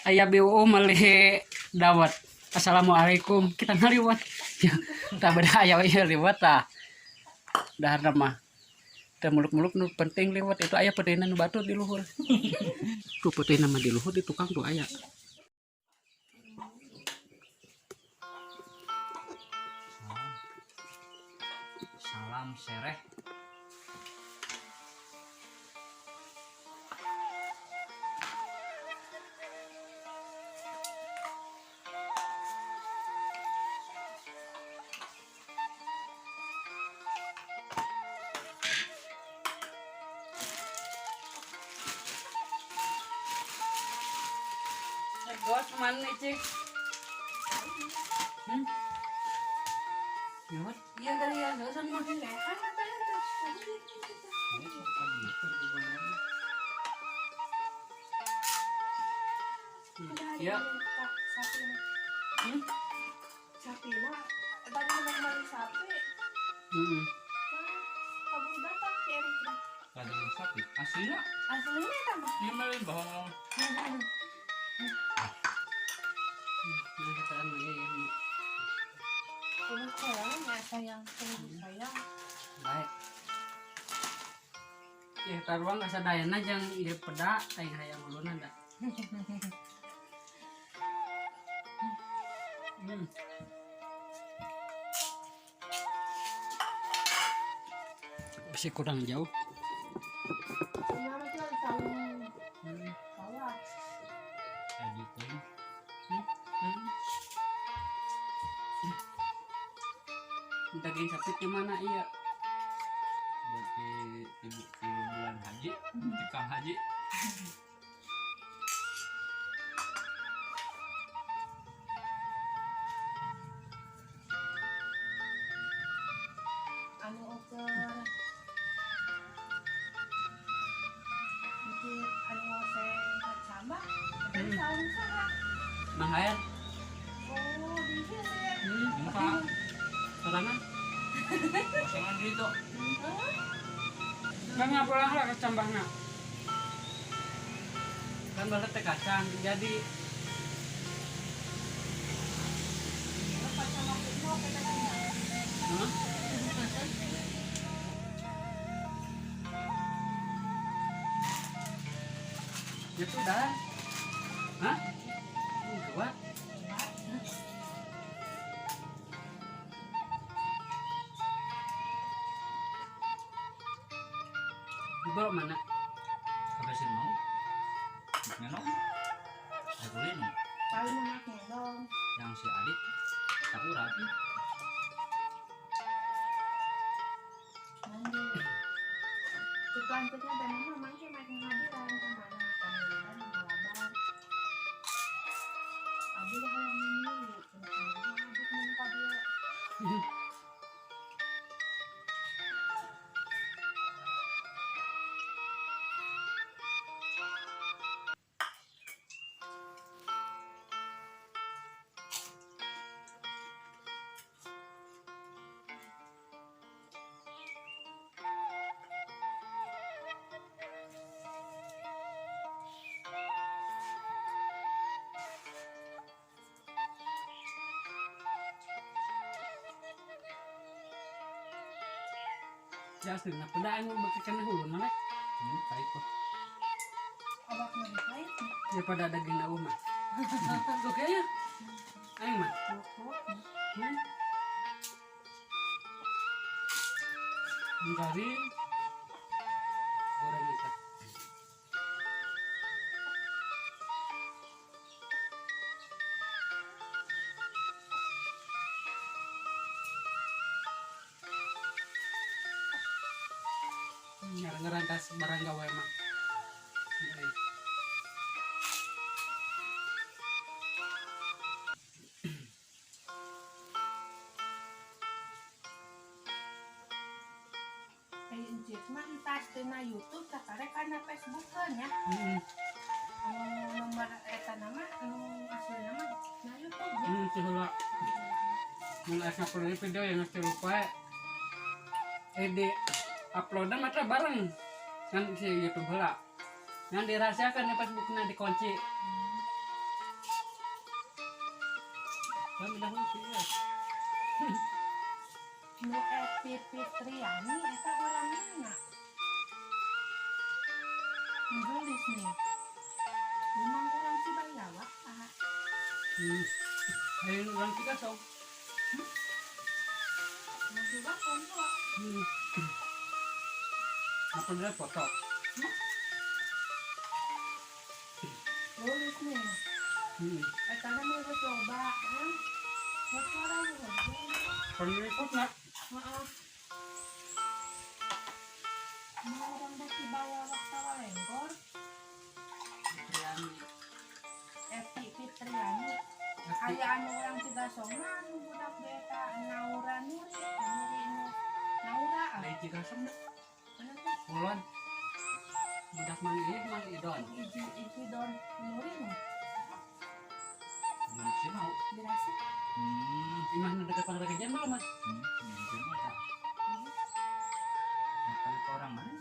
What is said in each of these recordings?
Aya BUU meuli dawet. Assalamualaikum, kita ngaliwat. Ya, tah beda aya ieu liwat tah. Daharna mah. Teu muluk-muluk nu penting liwat itu aya peuteuhna nu batu di luhur. Tuh peuteuhna mah di luhur di tukang tuh aya. Salam sereh. Bos mana cik? Hmm? Liwat? Iya kali ya, dosan mah. Iya. Hmm? Sapi mah, tadi mau kemarin sapi, Hmm. kamu datang si Erik dah. Tadi sapi. Aslinya Aslinya eta mah. ieu mah lain bohong. Nah, kita anu ya, ya. Ini sayang, ya sayang, sayang. Baik. Ya taruang asa dayana jeung ieu peda aing hayang uluna da. Hmm. Masih kurang jauh. Ini mah tuh saung Hmm. sawah. Editing. Hmm. Daging sapi di mana iya? Berarti ibu ibu bulan haji, tukang haji. Anu ukur. Mikir anu ngoseng kacambah, eta di saung saha? Mang Hair. Oh, di hilir. Hmm. Muka Sorangan. bosengan gitu. Nggak ngapalah lah kacambahna. Kan balet teh kacang jadi Kacambah itu mau kita tanya. Hah? Itu dah. Hah? Dua. Dibawa mana? Kabesin mau. Ngenong. Saya Paling enak ngendong. yang si Adit tak urat. Nanti. Itu antuknya dan mama mangke makin ngadiran ke mana pemilihan ngalabar. Abi lah hayang ini, cenah mama abdi mun ka dieu. Ya asli, nah peda aing beuki keneh huluna we. Baik kok. Awak mah dipait. Daripada daging eueuh mah. Oke ya. Aing mah. Hmm. Garing. Gorengan teh. Ngarang-ngarang barang gawe mah. Euy. Ai encit mah entas tina YouTube sakarek kana Facebookeun ya. Heeh. Anu nomor eta nama anu asli nama na YouTube ya. Teu heula. Mun aya ngupload video yang geus lupa. Di uploadan mah teh bareng kan si YouTube heula. Yang dirahasiakan di Facebookna dikunci. Kan udah masih ya. Nu Epi Fitriani eta urang mana? Nu geulis nih. Memang urang Cibayawak ah. Ayo urang Cigasong. Nu juga kono. Apa dia foto? Geulis nih. Eta na mah geus loba, kan? Geus orang geus. Pengikut nak. Heeh. Mau urang da Cibayawak Sawalengkor, Fitriani. Epi Fitriani. Aya anu urang Cigasong mah anu budak beta Naura Nuri, Nuri nu Naura ah. Dari Cigasong dah. Mana teh? Kulon. Budak Mang Ih, Mang Idon. Iji Iji Don Nuri nu. Mana sih mau? Dirasi. Imah nu dekat Pangrekejan mah mah. Jadi tak. Nah, kalau ke orang mana?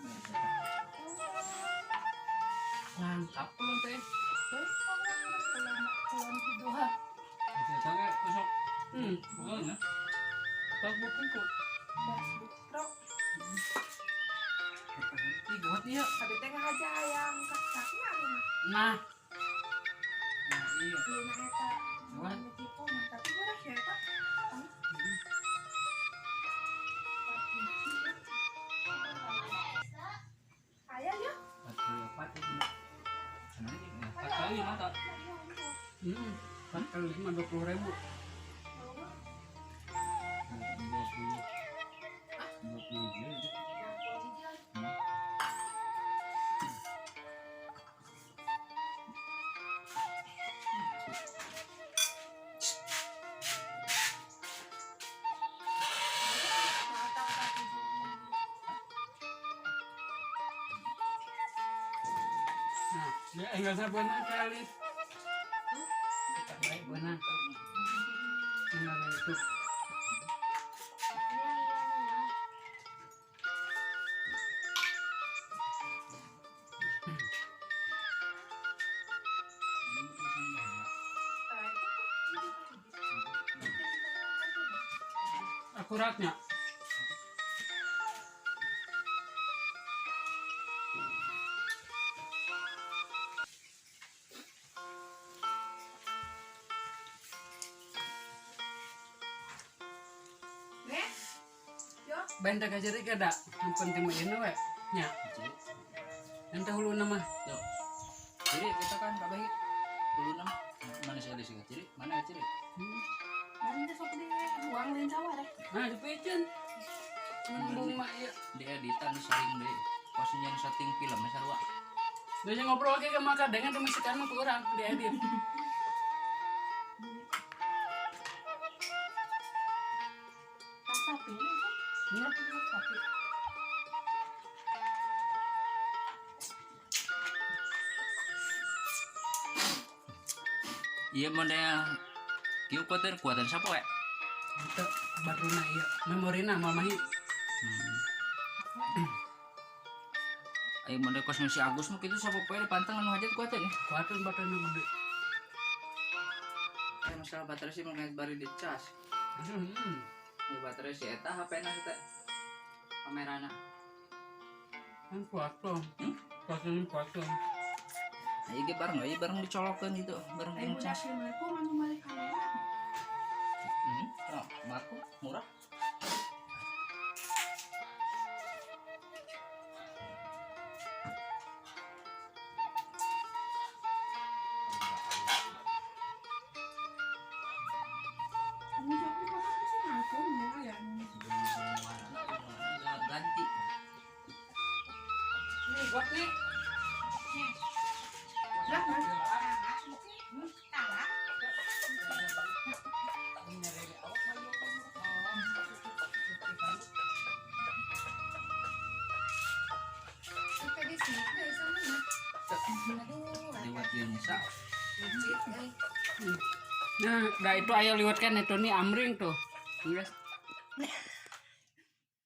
Lengkap kulon teh. Heuh, urang kulon kulon kidul. Oke, tapi besok. Bukan ya? Facebook ku. Facebook Pro. Ih, gawat iya. Abi teh ngahaja hayang kakakna mah. Nah, Nah, iya. Luna eta. Gawat. Nu kitu mah tapi murah ya eta. Aya ya. 44 itu. Mana ini? 45 tak? 45 20 ribu. 20. 20 itu. Nah, ya enggak usah beunang kali. Beunang. Enggak itu. Akuratnya. Nih. Yo. Benda kajari kada. Yang penting mah ieu we. Nya. Ente huluna mah. Tuh. Jadi kita kan kabeh dulu nam mana sih ada sih ciri mana ya ciri Nanti sok di buang lain sawah deh. Nah, dipiceun. Nembung mah ieu. Di editan sering deh pas nyen setting film sarua. Biasa ngobrol ke maka dengan rumah mah kurang diedit. Tas sapi ini kan. Ya. Tas sapi. Iya mana kieu kuatan kuatan siapa we? Itu baterina ieu. Memorina mah mahi. Ayo mana kos si Agus mah kitu siapa poe dipanteng anu hajat kuatan ya. Kuatun baterina gede. Eh masalah baterai sih mun bari dicas. Ya baterai si eta HP na teh. Kamerana. Kan kuatun. Hmm? Kuatun kuatun. Nah, ieu ge bareng we bareng dicolokeun gitu, bareng Ayo jeung budak cas. si Marco manu balik kamera. Oh, Marco murah. Ini sok di foto si Marco murah ya. Ganti. Nih, buat nih. Lah, nah. Tara. Kita di sini deh sama. Aduh, Lewat ieu nyesa. licin euy. Nah, dah itu ayo liwat kan itu nih amring tuh. Guys.